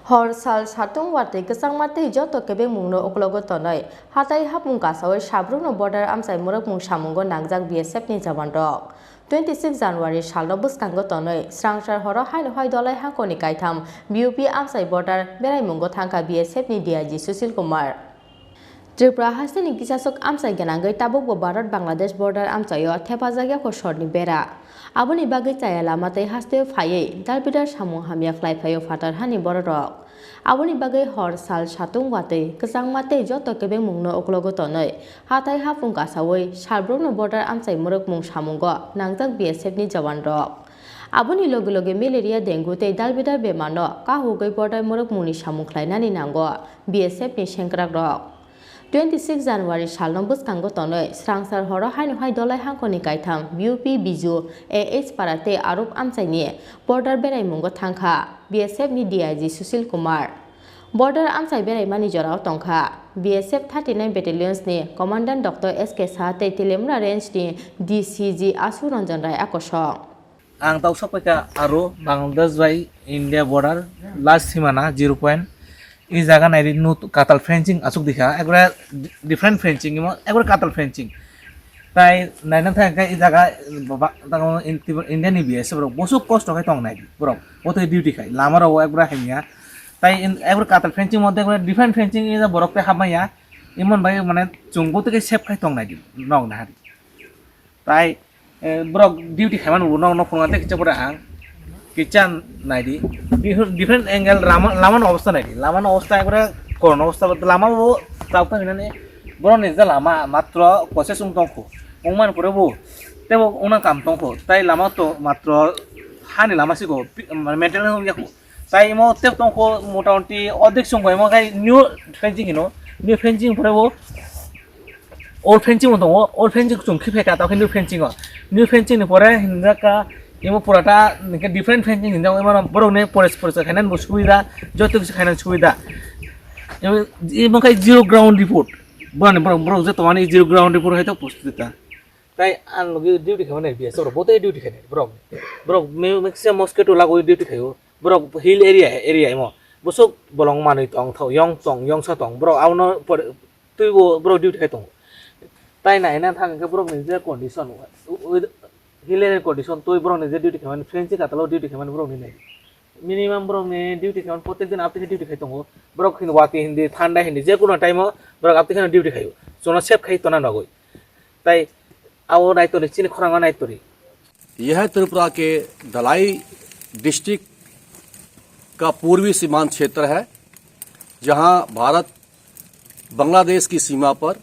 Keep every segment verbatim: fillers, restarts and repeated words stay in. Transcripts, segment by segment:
Hor sal satung watwi kwchangma tei joto kebengmungno uklogo tonwi hatai hapung kasawi sabrumno border amchai mwrwkmung samungo nangjak B S F ni jawanrok. Twenty six January salno bwskango tonwi swrangchar horo haino hai dolai hangkoni kaitham B U P amchai border beraimungo thangkha B S F ni D I G Sushil Kumar. Tripura hasteni kisaswk amchai gwnangwi tabukbo Bharat Bangladesh border amchaio thepajak yakho sorni bera. Aboni bagwi chaya lama tei hasteo phaiwi dalbidal samung hamya khlai phaio phatar hani bororok. Aboni bagwi hor sal satung watwi kwchangma tei joto kebengmungno uklogo tonwi hatai hapung kasawi salbrumno border amchai mwrwkmung samungo nangjak B S F ni jawanrok. Aboni loge loge malaria, dengue tei dalbidal bemarno kahugwi border mwrwkmungni samung khlainani nango B S F ni sengkrakrok. Twenty six January salno bwskango tonwi swrangchar horo haino hai dolai hangkoni kaitham B U P Biju A H Para tei Arup amchaini border beraimungo thangkha B S F ni D I G Sushil Kumar. Border amchai beraimani jorao tongkha B S F thirty nine Battalions ni Commandant Doctor S K Saha tei Telemura Range ni D C G Asu Ranjan Rai akosong. Ang tau sok paikha aro Bangladesh bai India border last simana zero point. I jaga naidi nut katal fencing asuk dikha, ekbare di-, different fencing, imo ekbare katal fencing. Tai naina thang khe i jaga ba-, ba-, tamo in-, India ni B S F rok bosok kosto khai tong nai borok. Bo tei duty khai, lama rok ekbare hamya. Tai in, ekbare katal fencing moddhe ekbare different fencing i borok tei hamya. Imon bai mane chwng bo tei safe khai tong nai di, nok nahari. Tai, eh, borok duty khaimani bo nok, nok phunukna tei kicha pore ang kicha naidi. Different, different angle lama, lamani obostha naidi. Lamani obostha ekbare koron obostha, lama bo tabuk hinani borokni je lama matro kochesong tongkho. Wngmani pore bo tebo wngna kam tongkho. Tai lama to matro hani lama siko, pi-, maintenance wngya kho. Tai imo tep tongkho motamoti ordek song bai, imo khai new fencing hino. New fencing pore bo old fencing bo tongo, old fencing chwng khiphai ka, tamo khe new fencing o. New fencing ni pore hinjak ka, imo purata hinkhe different fencing hinjak, imo borok ni pores-, porisa khainani bo subida, joto kisa khainani subida. Imo, imo khai zero ground report. Borok ni borok, borok je tongmani zero ground report hai to post ta. Tai ang logi duty khaimani B S F rok, bo tei duty khainai borok. Borok mi-, maximum mosquito lagwi duty khaio. Borok hill area, area imo. Bosok bolong manwi tong thok, yong tong, yongsa tong. Borok abono pore, twibo borok duty khai tongo. Tai naina thang khe borokni je condition, u-, u-, hill area condition, twi borokni je duty khaimani, fencing katalo duty khaimani borokni nai. Minimum borokni duty khaimani, protek din apni khe duty khai tongo. Borok hindi wati hindi, thanda hindi, je kono time o borok apni kheno duty khaio. Chwngno safe khai tona nogwi. Tai abo naitori, chini khorang o naitori. यह त्रिपुरा के धलाई डिस्ट्रिक्ट का पूर्वी सीमांत क्षेत्र है, जहां भारत बांग्लादेश की सीमा पर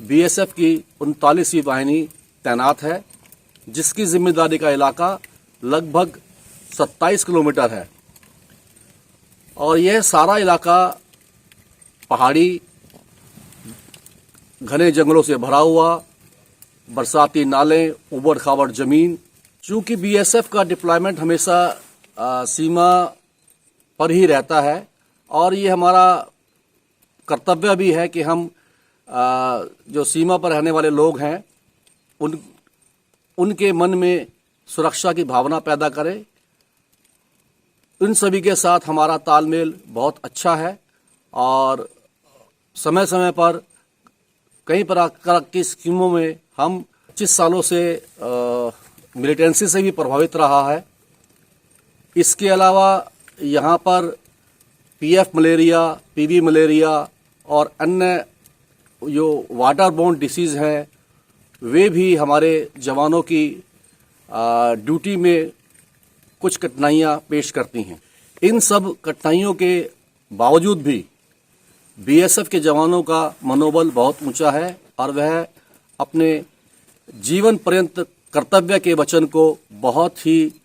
बीएसएफ की उनतालीसवीं वाहिनी तैनात है, जिसकी जिम्मेदारी का इलाका लगभग सत्ताईस किलोमीटर है और यह सारा इलाका पहाड़ी, घने जंगलों से भरा हुआ, बरसाती नाले, ऊबड़ खाबड़ जमीन। चूंकि बीएसएफ का डिप्लॉयमेंट हमेशा, आ, सीमा पर ही रहता है और ये हमारा कर्तव्य भी है कि हम, आ, जो सीमा पर रहने वाले लोग हैं, उन उनके मन में सुरक्षा की भावना पैदा करें। इन सभी के साथ हमारा तालमेल बहुत अच्छा है और समय-समय पर कई प्रकार की स्कीमों में हम पच्चीस सालों से, अ, मिलिटेंसी से भी प्रभावित रहा है। इसके अलावा यहाँ पर पीएफ मलेरिया, पीबी मलेरिया और अन्य जो वाटर बोर्न डिसीज हैं, वे भी हमारे जवानों की, आ, ड्यूटी में कुछ कठिनाइयाँ पेश करती हैं। इन सब कठिनाइयों के बावजूद भी बीएसएफ के जवानों का मनोबल बहुत ऊंचा है और वह अपने जीवन पर्यंत कर्तव्य के वचन को बहुत ही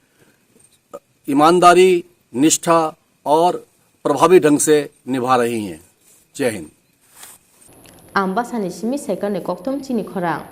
ईमानदारी, निष्ठा और प्रभावी ढंग से निभा रही हैं। जय Hind. Ang bwsani simi cycle ni kokthum chini khorang.